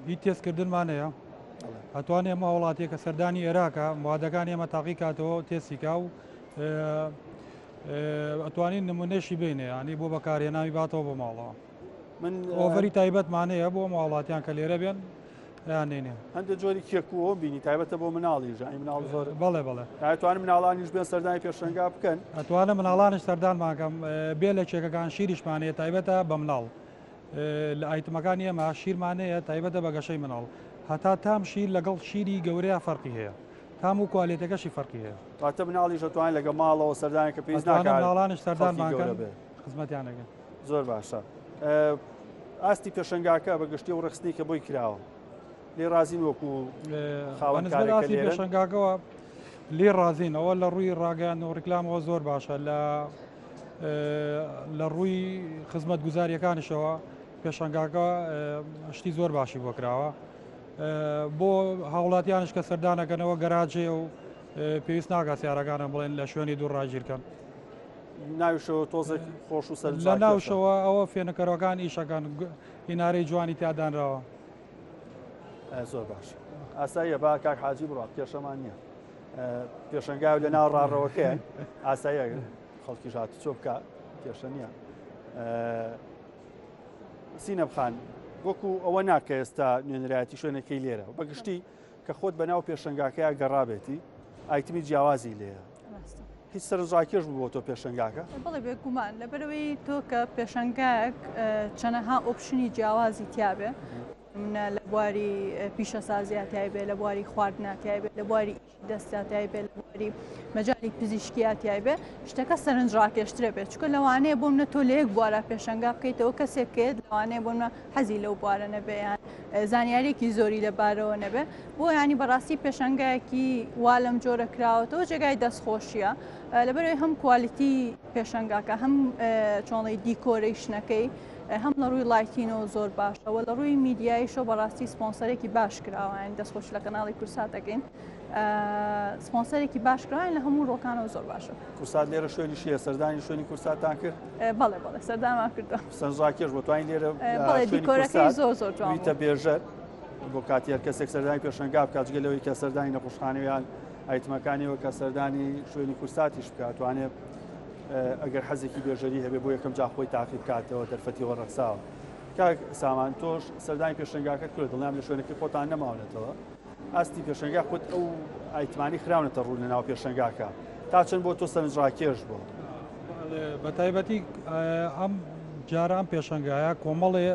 هی تێستکردنمان هەیە ئەتوانێ ئەم هاوڵاتیە کە سەردانی ئێراکە موادەکان ئێمە تاقی کاتەوە تێسیکا و ئەتوانین نمونەشی بینێ ینی بۆ بەکارهێناوی باتەوە بۆ ماڵەوە. من offer ی تایبەتمان هەیە بۆ هاوڵاتیان کە لێرە بێن یان نێ. هەندێک جۆری کێک و ئەوم بینی تایبەتە بۆ مناڵیش یانی مناڵ زۆر بەڵێ بەڵێ. ئەتوانن مناڵانیش بێن سەردانی پێشەنگا بکەن؟ ئەتوانن مناڵانیش سەردانمان کەم بێ لە کێکەکان شیریشمان هەیە تایبەتە بە مناڵ لە item ەکانی ئێمە شیرمان هەیە تایبەتە بە گەشەی مناڵ هەتا تام شیر لەگەڵ شیری گەورەیە فەرقی هەیە تام و quality ەکەشی فەرقی هەیە. واتە مناڵیش ئەتوانێت لەگەڵ ماڵەوە سەردانی کە پێویست ناکات ئەتوانن مناڵانیش سەردانمان کەن خزمەتیان ئەکەین. زۆر باشە ئاستی پێشەنگاکە بە گشتی و ڕێکخستنی کە بۆی کراوە لێ ڕازین وەکو خاوەن کارەکە پێشەنگاکەوە لێ ڕازین ئەوە لە ڕووی ڕاگەیان و ڕیکلامەوە زۆر باشە لە لە ڕووی خزمەت گوزاریەکانیشەوە پێشەنگاکە شتی زۆر باشی بۆ کراوە بۆ هاوڵاتیانش کە سەردانەکەنەوە گەراجێ و پێویست ناکات سیارەکانە بڵێن لە شوێنی دوور ڕاگیرکەن. ناویشەوە تۆزێک خۆش و سەرنج لە ناوشەوە ئەوە فێنکەرەکان ئیشەکان ئینارەی جوانی تیا دانراوە. زۆر باش ئاساییە با کاک حاجی بڕات کێشەمان نییە پێشەنگاو لە ناو ڕاڕەوەکەیان ئاساییە خەڵکی هات چۆ بکە کێشە نییە سینەب خان وەکو ئەوە ناکە ئێستا نوێنەرایەتی شوێنەکەی لێرە بەگشتی کە خۆت بەناو پێشەنگاکەیا گەڕابێتی item ی جیاوازی لێیە هیچ سەرنجڕاکێش بوو بۆ تۆ پێشەنگاکە؟ بەڵێ بێگومان لەبەرەوەی تۆ کە پێشەنگایەک چەنەها option ی جیاوازی تیابێ منە لە بواری پیشەسازیا تایبێ لە بواری خواردنا تایبێ لە بواری دەستا تایبێ لە بواری مەجای پزیشکیا تایبێ شتەکە سەرنج ڕاکێشترە بێت چکە لەوانەیە بۆ منە تۆ لە یەک بوارە پێشەنگا بکەیتەوە کەسێک کرد لەوانەیە بۆ منە حەزی لەو بوارە نەبێ یان زانیاریەکی زۆری لەبارەوە نەبێ بۆ ینی بەڕاستی پێشنگایەکی وا لەم جۆرە کراوەتەوە جێگای دەستخۆشیە لەبەرەوەی هەم quality پێشنگاکە هەم چۆنڵی decoration ەکەی هەم لە ڕووی lighting ەوە زۆر باشەوە لە ڕووی میدیاییشەوە بەڕاستی سپۆنسەرێکی باش کراوە دەستخۆش لە کەناڵی کورسات دەکەین سپۆنسەرێکی باش کراوین لە هەموو ڕۆکانەوە زۆر باشە. کورسات لێرە شوێنی شیە سەردانی شوێنی کورساتان کرد؟ بەڵێ بەڵێ سەردانمان کردووە. سەرنجڕاکێش بۆ توانی لێرە بەڵێ دیکۆرەکەی زۆر زۆر جوان بوویتە بێژەر بۆ کاتی هەر کەسێک سەردانی پێشەنگا بکات جگە لەوەی کە سەردانی نەخۆشخانەیان item ەکانیەوە کە سەردانی شوێنی کورساتیش بکات توانێت ئەگەر حەزێکی بێژەری هەبێ بۆ یەکەم جا خۆی تاقی بکاتەوە دەرفەتی وەڕەخساوە کاک سامان تۆش سەردانی پێشەنگاکەت کرد دڵنیام لە شوێنەکەی خۆتان نەماونەتەوە ئاستی پێشەنگا خۆت ئەو item انی خراونەتە ڕوو لە ناو پێشەنگاکە تا چەند بۆ تۆ سەرنجڕاکێش بوو؟ بە تایبەتی ئەم جارە ئەم پێشەنگایە کۆمەڵێ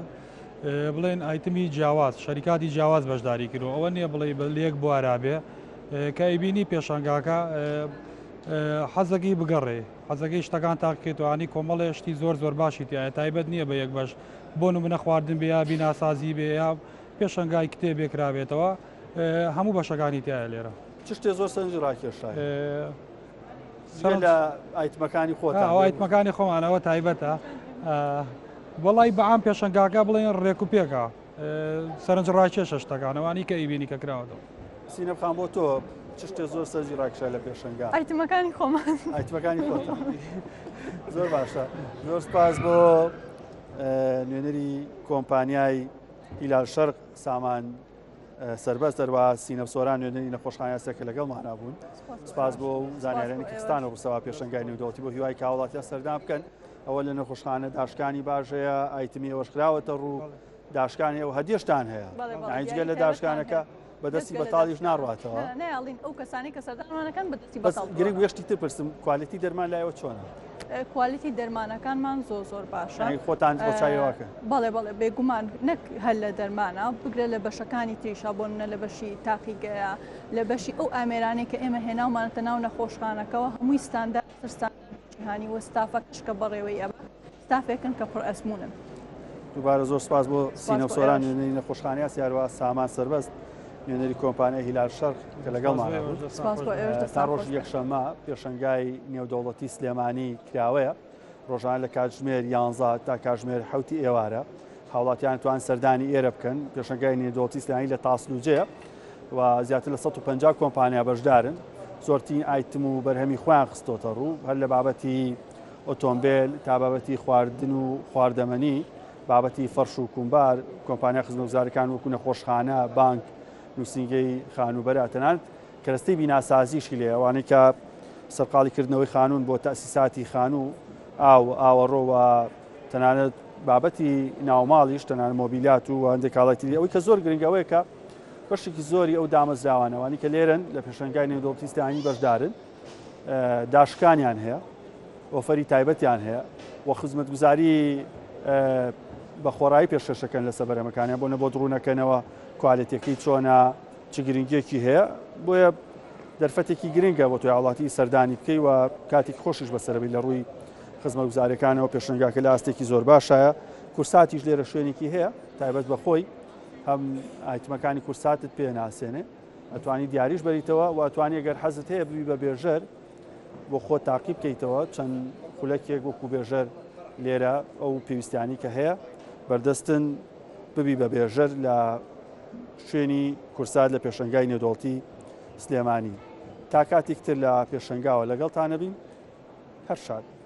بڵێن item ی جیاواز شەریکاتی جیاواز بەشداری کردو ئەوە نییە بڵێ بە لێک بوارا بێ کە ئەیبینی پێشەنگاکە حەزەکەی بگەڕێ حەزەکەی شتەکان تاقیکەیتوانی کۆمەڵێ شتی زۆر زۆر باشی تایە تایبەت نییە بە یەک بەش بۆ نمونە خواردن بێ یا بیناسازی بێ یا پێشەنگای کتێبێ کرابێتەوە هەموو بەشەکانی تایە لێرە. چ شتێ زۆر سەرنجی ڕاکێشای؟ لە item ەکانی خۆتان ئەو item ەکانی خۆمانەوە تایبەتە وەڵی بەعام پێشەنگاکە بڵێن ڕێک و پێکە سەرنج ڕاکێشە شتەکانەوانی کە ئیبینی کە کراوەتەوە. سینەب خان بۆ تۆ چ شتێ زۆر سەرنجی ڕاکشا لە پێشەنگا؟ item ەکانی خۆمان item ەکانی خۆتان زۆر باشە زۆر سپاس بۆ نوێنەری کۆمپانیای هیلال شەرق سامان سەربەست دەروا سینە سۆران نوێنەری نەخۆشخانە سەکە لەگەڵمانە بوون سپاس بۆ زانیارانی کەستان و ڕوسەوە پێشنگای نێودەوڵەتی بۆ هیوای کاوڵاتیان سەردان بکەن ئەوە لە نەخۆشخانە داشکانی باش هەیە item ی ئەوەش خراوەتە ڕوو داشکانی ئەو هەدیەشتان هەیە جگە لە داشکانەکە بەدەستی بەتاڵیش ناڕاتەوە ناڵین ئەو کەسانی کە سەردانمانەکەن بەدەستی بەتاڵ گرنگ وێشتی تر پرسم quality دەرمان لایەوە چۆنە؟ quality دەرمانەکانمان زۆ زۆر باشە خۆتان بۆ چاویواکە بەڵێ بەڵێ بێگومان نەک هەر لە دەرمانە بگرە لە بەشەکانی تریشا بۆ منە لە بەشی تاقیگەیە لە بەشی ئەو ئامێرانەی کە ئێمە هێناومانەتە ناو نەخۆشخانەکەوە هەمووی ستاندارد ستانداردی جیهانی و ستافەکەش کە بەڕێوەی ئەبات ستافێکن کە پڕ ئەزموونن. دووبارە زۆر سپاس بۆ سینەم سۆران نوێنەری نەخۆشخانەی ئاسیا هەروەها سامان سەربەست نوێنەری کۆمپانیای هیلال شەرق کە لەگەڵمانە بوون. تا ڕۆژی یەکشەممە پێشەنگای نێودەوڵەتی سلێمانی کراوەیە ڕۆژانە لە کاتژمێر 11 تا کاتژمێر حوتی ئێوارە هاوڵاتیان توان سەردانی ئێرە بکەن پێشەنگای نێودەوڵەتی سلێمانی لە تاسلوجەیە و زیاتر لە 150 کۆمپانیا بەشدارن زۆرترین item و بەرهەمی خۆیان خستۆتە ڕوو هەر لە بابەتی ئۆتۆمبێل تا بابەتی خواردن و خواردەمەنی، بابەتی فەرش و کومبار، کۆمپانیا خزمەتگوزاریەکان وەکو نەخۆشخانە، بانک، نووسینگەی خانووبەرە، تەنانەت کەرەستەی بیناسازیشی لێ، ئەوانەی کە سەرقاڵی کردنەوەی خانوون بۆ تەئسیساتی خانوو، ئاو، ئاوەڕۆ و تەنانەت بابەتی ناوماڵیش تەنانەت مۆبیلات و هەندێک کاڵای تری ئەوەی کە زۆر گرنگە ئەوەیە کە بەشێکی زۆری ئەو دامەزراوانەوانی کە لێرن لە پێشەنگای نێودەوڵەتی سلێمانی بەشدارن داشکانیان هەیە ئۆفەری تایبەتیان هەیە و خزمەتگوزاری بە خۆڕایی پێشکەشەکەن لەسەر بەرهەمەکانیان بۆ نە بۆت ڕوونەکەنەوە کوالێتیەکەی چۆنە چ گرنگیەکی هەیە بۆیە دەرفەتێکی گرنگە بۆ تۆی هاوڵاتی سەردانی بکەی و کاتێکی خۆشیش بەسەرەبی لە ڕووی خزمەتگوزاریەکانەوە پێشەنگاکە لە ئاستێکی زۆر باشایە کورساتیش لێرە شوێنێکی هەیە تایبەت بە خۆی هەم ئایتمەکانی کورساتت پێ ناسێنێ ئەتوانی دیاریش بەریتەوە و ئەتوانی گەر حەزت هەیە ببی بە بێژەر بۆ خۆ تاقی بکەیتەوە چەند خولەکێک وەکو بێژەر لێرە ئەو پێویستیانی کە هەیە بەردەستن ببی بە بێژەر لە شوێنی کورسات لە پێشەنگای نێودەوڵەتی سلێمانی تا کاتێک تر لە پێشەنگاوە لەگەڵتانەبین هەر شاد.